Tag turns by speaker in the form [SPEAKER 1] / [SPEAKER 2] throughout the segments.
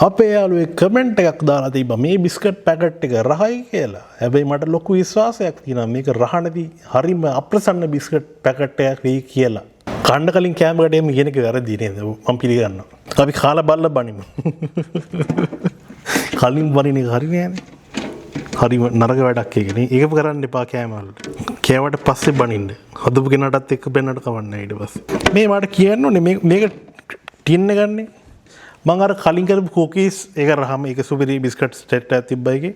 [SPEAKER 1] අපේ යාළුවෙක් කමෙන්ට් එකක් දාලා තිබ්බා මේ බිස්කට් පැකට් එක රහයි කියලා. හැබැයි මට ලොකු විශ්වාසයක් තියෙනවා මේක රහ නැති හරිම අප්‍රසන්න බිස්කට් පැකට් එකක් වෙයි කියලා. කන්න කලින් කෑම කඩේම කියන එක වැරදි නේද? මම පිළිගන්නවා. අපි කාලා බලලා බනිමු. කලින් බනින එක හරි නෑනේ. හරිම නරක වැඩක් ඒක නේ. ඒක කරන්න එපා කෑම වලට. කෑවට පස්සේ බනින්න. හදපු කෙනාටත් එක්ක බැන්නට කමක් නෑ ඊට පස්සේ. මේ මට කියන්න ඕනේ මේක ටින් එක ගන්නේ. මං අර කලින් කරපු කුකීස් ඒක රහම ඒක සුපිරි බිස්කට් සෙට් එකක් තිබ්බා ඒකේ.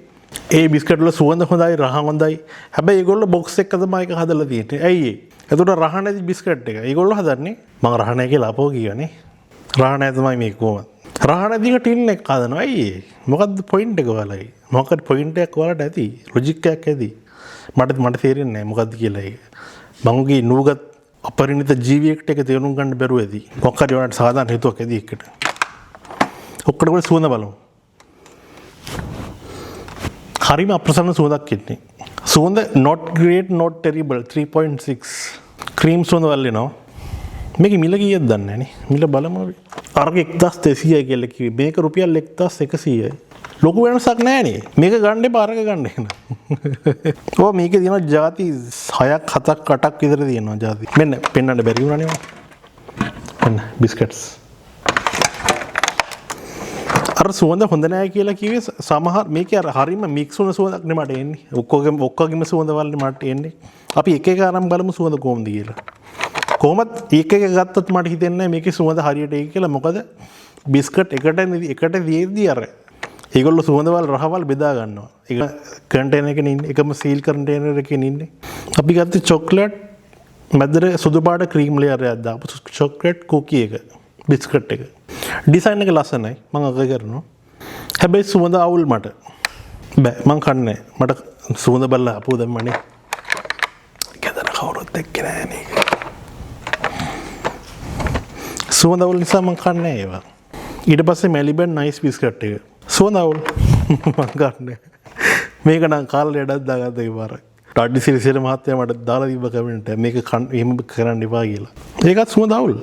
[SPEAKER 1] ඒ බිස්කට් වල සුවඳ හොඳයි රහ හොඳයි. හැබැයි ඒගොල්ලෝ බොක්ස් එක තමයි ඒක හදලා තියෙන්නේ. ඇයි ඒ? එතකොට රහ නැති බිස්කට් එක. ඒගොල්ලෝ හදන්නේ මං රහ නැහැ කියලා අපෝ කියවනේ. රහ නැහැ තමයි මේක කොහොමද? රහ නැති එක ටින් එක හදනවා. ඇයි ඒ? මොකද්ද පොයින්ට් එක ඔයාලගේ? මොකක්ද පොයින්ට් එකක් ඔයාලට ඇති? ලොජික් එකක් ඇති. මට තේරෙන්නේ නැහැ මොකද්ද කියලා ඒක. මං උගේ නූගත් අපරිණිත ජීවියෙක්ට ඒක තේරුම් ගන්න බැරුව ඇති. මොකක් හරි ඔයාලට සාධාරණ හේතුවක් ඇති ඒකට. ඔක්කොට පොඩි සුවඳ බලමු. හරිම අප්‍රසන්න සුවඳක් එන්නේ. සුවඳ not great not terrible 3.6. Cream සුවඳ වල එනවා. මේකේ මිල කීයද දන්නේ නැහැ නේ. මිල බලමු අපි. අරක 1200යි කියලා කිව්වේ. මේක රුපියල් 1100යි. ලොකු වෙනසක් නෑ නේ. මේක ගන්න එපා අරක ගන්න එහෙනම්. ඔව් මේකේ තියෙනවා ජාති 6ක් 7ක් 8ක් විතර තියෙනවා ජාති. මෙන්න පෙන්වන්න බැරි වුණා නේ මම. මෙන්න බිස්කට්ස්. අර සුවඳ හොඳ නෑ කියලා කිව්වේ සමහර මේකේ අර හරිම මික්ස් වුණ සුවඳක් නේ මට එන්නේ. ඔක්කොගෙම සුවඳ වලනේ මට එන්නේ. අපි එක එක අරන් බලමු සුවඳ කොහොමද කියලා. කොහොමත් එක එක ගත්තොත් මට හිතෙන්නේ නෑ මේකේ සුවඳ හරියට එයි කියලා. මොකද බිස්කට් එකට තියෙද්දි අර ඒගොල්ලෝ සුවඳවල් රහවල් බෙදා ගන්නවා. ඒක කන්ටේනර් එකේ ඉන්නේ. එකම සීල් කන්ටේනර් එකේ ඉන්නේ. අපි ගත්තේ චොක්ලට් මැදට සුදු පාට ක්‍රීම් ලේයර් එකක් දාපු චොක්ලට් කුකී එක බිස්කට් එක. ඩිසයින් එක ලස්සනයි. මං අගය කරනවා. හැබැයි සුවඳ අවුල් මට. බෑ මං කන්නේ මට සුවඳ බලලා අපෝ දැම්මනේ. ගෙදර කවුරුත් එක්ක නෑ නේ. සුවඳ අවුල් නිසා මං කන්නේ ඒවා. ඊට පස්සේ මැලිබන් නයිස් බිස්කට් එක. සුවඳ අවුල් මං කන්නේ. මේක නම් කාලා ලෙඩක් දාගත්ත එක පාරක්. ටඩි සිරිසේන මහත්තයා මට දාලා තිබ්බ කමෙන්ට් එක මේක කන් එහෙම කරන්න එපා කියලා. ඒකත් සුවඳ අවුල්.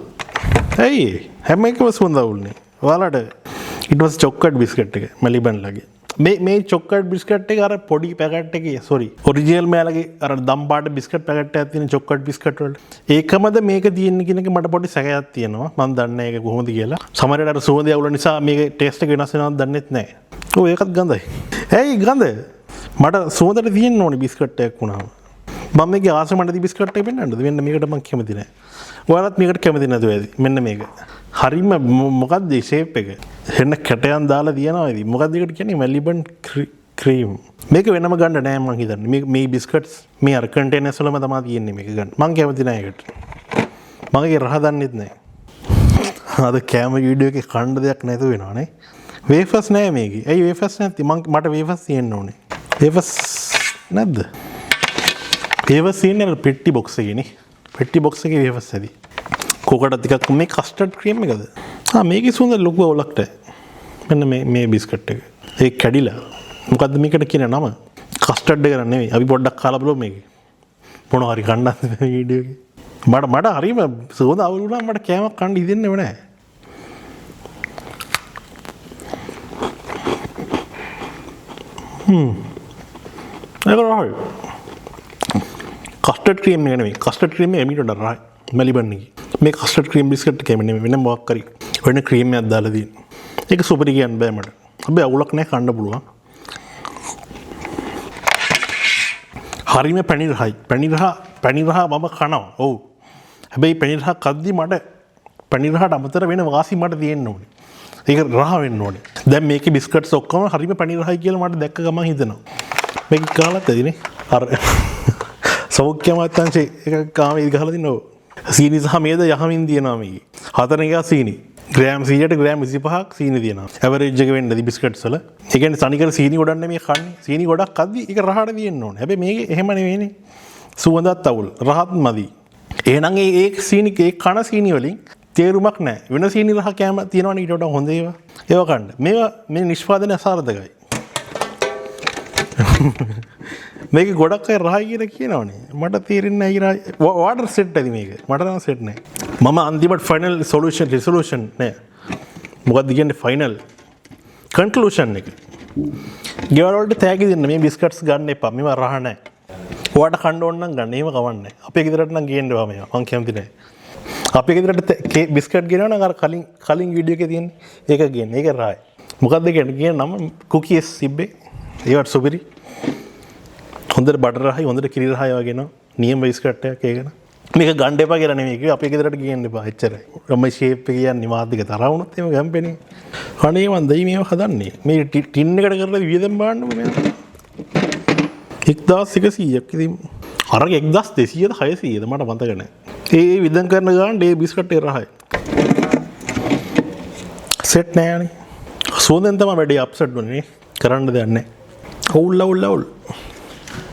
[SPEAKER 1] ඇයි හැම එකම සුවඳ අවුල්නේ. ඔයාලට ඊට පස්සේ චොක්ලට් බිස්කට් එක මැලිබන් ලගේ. මේ චොක්ලට් බිස්කට් එක අර පොඩි පැකට් එකේ සෝරි ඔරිජිනල් මෙයාලගේ අර දම් පාට බිස්කට් පැකට් එකක් තියෙන චොක්ලට් බිස්කට් වලට. ඒකමද මේක තියෙන්නේ කියන එක මට පොඩි සැකයක් තියෙනවා. මං දන්නේ නැහැ ඒක කොහොමද කියලා. සමහර වෙලාවට අර සුවඳ අවුල නිසා මේක ටේස්ට් එක වෙනස් වෙනවද දන්නෙත් නැහැ. ඔව් ඒකත් ගඳයි. ඇයි ගඳ? මට සුවඳට තියෙන්න ඕනේ බිස්කට් එකක් වුණාම. මම මේකේ ආසම නැති බිස්කට් එක පෙන්නන්නද? මෙන්න මේකට මං කැමති නෑ. ඔයාලත් මේකට කැමති නැතුව ඇති. මෙන්න මේක. හරිම මොකද්ද මේ ෂේප් එක? හෙන්න කැටයන් දාලා තියනවා ඉතින්. මොකද්ද ඒකට කියන්නේ? මැලිබන් ක්‍රීම්. මේක වෙනම ගන්න නෑ මං හිතන්නේ. මේ බිස්කට්ස් මේ අර කන්ටේනර්ස් වලම තමයි තියෙන්නේ මේක ගන්න. මං කැමති නෑ ඒකට. මං ඒකේ රහ දන්නෙත් නෑ. අද කෑම වීඩියෝ එකේ කන්න දෙයක් නැතුව වෙනවා නේ. වේෆර්ස් නෑ මේකේ. ඇයි වේෆර්ස් නැත්තේ? මට වේෆර්ස් තියෙන්න ඕනේ. වේෆර්ස් නැද්ද? වේෆර්ස් තියෙන්නේ අර පෙට්ටි බොක්ස් එකේ නේ. පෙට්ටි බොක්ස් එකේ වේෆර්ස් ඇති. කෝකට ටිකක් මේ කස්ටඩ් ක්‍රීම් එකද? ආ මේකේ සුවඳ ලොකු අවුලක් නෑ. මෙන්න මේ බිස්කට් එක. ඒක කැඩිලා. මොකද්ද මේකට කියන නම? කස්ටඩ් එක නෙවෙයි. අපි පොඩ්ඩක් කාලා බලමු මේක. මොනවා හරි කන්නත් මේ වීඩියෝ එකේ. මට හරිම සුවඳ අවුල් වුණා මට කෑමක් කන්න හිතෙන්නේම නෑ. ඒක රහයි. කස්ටඩ් ක්‍රීම් එක නෙවෙයි. කස්ටඩ් ක්‍රීම් එක මීට වඩා රහයි. මැලිබන් එකේ. මේ කස්ටඩ් ක්‍රීම් බිස්කට් එක නෙමෙයි වෙන මොකක් හරි වෙන ක්‍රීම් එකක් දාලා තියෙනවා. ඒක සුපිරි කියන්න බෑ මට. හැබැයි අවුලක් නෑ කන්න පුළුවන්. හරිම පැණි රහයි. පැණි රහ මම කනවා. ඔව්. හැබැයි පැණි රහ කද්දි මට පැණි රහට අමතර වෙන වාසි මට තියෙන්න ඕනේ. ඒක රහ වෙන්න ඕනේ. දැන් මේකේ බිස්කට්ස් ඔක්කොම හරිම පැණි රහයි කියලා මට දැක්ක ගමන් හිතෙනවා. මේක කාලත් ඇතිනේ. අර සෞඛ්‍ය අමාත්‍යාංශයේ එක කාමේ ගහලා තිනවා. සීනි සහ මේද යහමින් තියෙනවා මේකේ. හතර එක සීනි. ග්‍රෑම් 100ට ග්‍රෑම් 25ක් සීනි තියෙනවා. ඇවරේජ් එක වෙන්න ඇති බිස්කට්ස් වල. ඒ කියන්නේ තනිකර සීනි ගොඩක් නෙමෙයි කන්නේ. සීනි ගොඩක් කද්දි ඒක රහට තියෙන්න ඕනේ. හැබැයි මේකේ එහෙම නෙවෙයිනේ. සුවඳත් අවුල්, රහත් මදි. එහෙනම් ඒ සීනි ඒ කන සීනි වලින් තේරුමක් නැහැ. වෙන සීනි රහ කෑම තියෙනවනේ ඊට වඩා හොඳ ඒවා. ඒවා කන්න. මේවා මේ නිෂ්පාදනය අසාර්ථකයි. මේක ගොඩක් අය රහයි කියලා කියනවනේ. මට තේරෙන්නේ නැහැ රහයි. ඔයාලට සෙට් ඇති මේක. මට නම් සෙට් නෑ. මම අන්තිමට ෆයිනල් සොලියුෂන් රිසොලූෂන් නෑ. මොකද්ද කියන්නේ ෆයිනල් කන්ක්ලූෂන් එක. ගෙවල් වලට තෑගි දෙන්න මේ බිස්කට්ස් ගන්න එපා. මේවා රහ නැහැ. ඔයාට කන්න ඕන නම් ගන්න. එහෙම කවන්නේ නැහැ. අපේ ගෙදරට නම් ගේන්න එපා මේවා. මං කැමති නැහැ. අපේ ගෙදරට බිස්කට් ගෙනවනම් අර කලින් කලින් වීඩියෝ එකේ තියෙන ඒක ගේන්න. ඒක රහයි. මොකද්ද කියන්නේ? කියන නම කුකීස් තිබ්බේ. ඒවට සුපිරි. හොඳට බටර් රහයි, හොඳට කිරි රහයි වගේ එනවා. නියම බිස්කට් එකක් ඒක න. මේක ගන්න එපා කියලා නෙමෙයි කිව්වේ. අපේ ගෙදරට ගේන්න එපා. එච්චරයි. මම ෂේප් එක කියන්නේ මාත් එක තරහ වුණොත් එහෙම කැම්පෙනේ. අනේ මන් දෙයි මේව හදන්නේ. මේ ටින් එකට කරලා වියදම් බලන්නකෝ මේක. 1100ක්. ඉතින් අරක 1200ද 600ද මට මතක නෑ. ඒ වියදම් කරන ගානට ඒ බිස්කට් එක රහයි. සෙට් නෑනේ. සුවඳෙන් තමයි වැඩි අප්සෙට් වුනේ නේ. කරන්න දෙයක් නෑ. අවුල් අවුල් අවුල්.